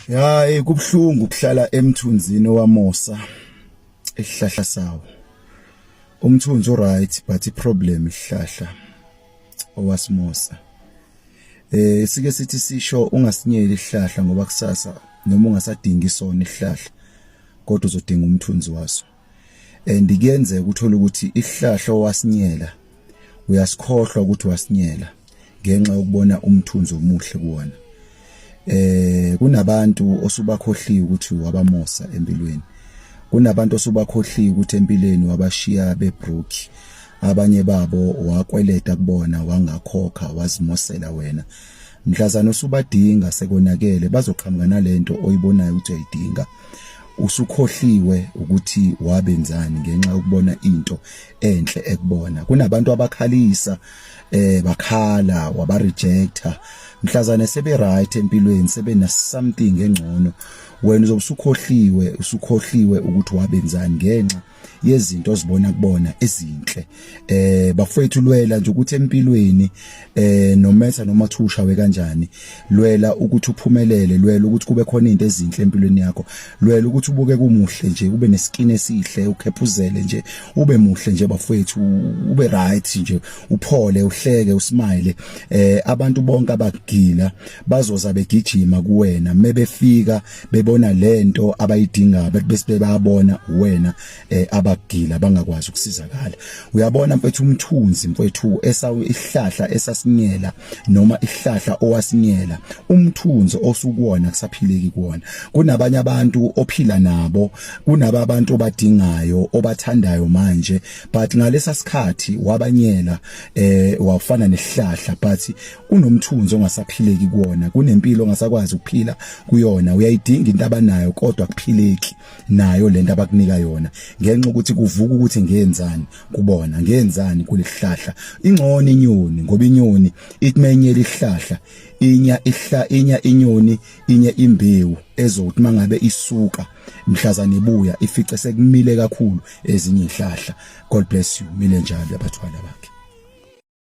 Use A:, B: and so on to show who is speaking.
A: Ya, kubuhlungu ukuhlala emthunzini owamosa isihlahla sawo. Umthunzi uright but iproblem isihlahla owasimosa. Sike sithi sisho ungasinyeli isihlahla ngoba kusasa noma ungasadingi sona isihlahla kodwa uzodinga umthunzi waso. And kuyenzeka uthola ukuthi isihlahla owasinyela uyasikhohlwa ukuthi wasinyela ngenxa yokubona umthunzi omuhle kuwona. Kunabantu osubakhohliwe ukuthi wabamosa empilweni, kunabantu osubakhohliwe ukuthi empilweni wabashiya bebroke, abanye babo wakweleta kubona wangakhokha, wazimosela wena. Mhlazana usubadinga sekonakele, bazoqhamuka nalento oyibonayo ukuthi uyayidinga, usukhohliwe ukuthi wabenzani ngenxa yokubona into enhle ekubona. Kunabantu abakhalisa, bakhala, waba rejecta. Mhlazane sebe right empilweni, sebe na something engcono, wena uzobe usukhohliwe, usukhohliwe ukuthi wabenzani ngenxa yezinto ozibona kubona ezinhle. Bafowethu, lwela nje ukuthi empilweni, nometha noma thusha we kanjani, lwela ukuthi uphumelele, lwela ukuthi kube khona izinto ezinhle empilweni yakho, lwela ukuthi ubuke kumuhle nje, ube neskin esihle, ukhephuzele nje, ube muhle nje bafowethu, ube right nje, uphole, uhleke, usmile. Abantu bonke abagila bazoza begijima kuwena mebefika bebona lento abayidingayo, bese bayabona wena abagila bangakwazi ukusizakala. Uyabona mfethu, umthunzi mfethu esawu isihlahla esasinyela noma isihlahla owasinyela, umthunzi osukuwona kusaphileki kuwona. Kunabanye abantu ophila nabo, kunaba abantu obadingayo, obathandayo manje, but ngalesa sikhathi wabanyela, wafana nesihlahla, but kunomthunzi ongasaphileki kuwona, kunempilo ongasakwazi ukuphila kuyona. Uyayidinga into abanayo kodwa kuphileki nayo lento abakunika yona ngenxa ukuthi kuvuka ukuthi ngenzani kubona, ngenzani kulesihlahla. Ingcono inyoni, ngoba inyoni ithi menyela isihlahla, inya ihla inya inyoni inye imbewu ezokuthi mangabe isuka mhlazana ibuya ifice sekumile kakhulu ezinye izihlahla. God bless you. Mile njalo abathwala bakhe.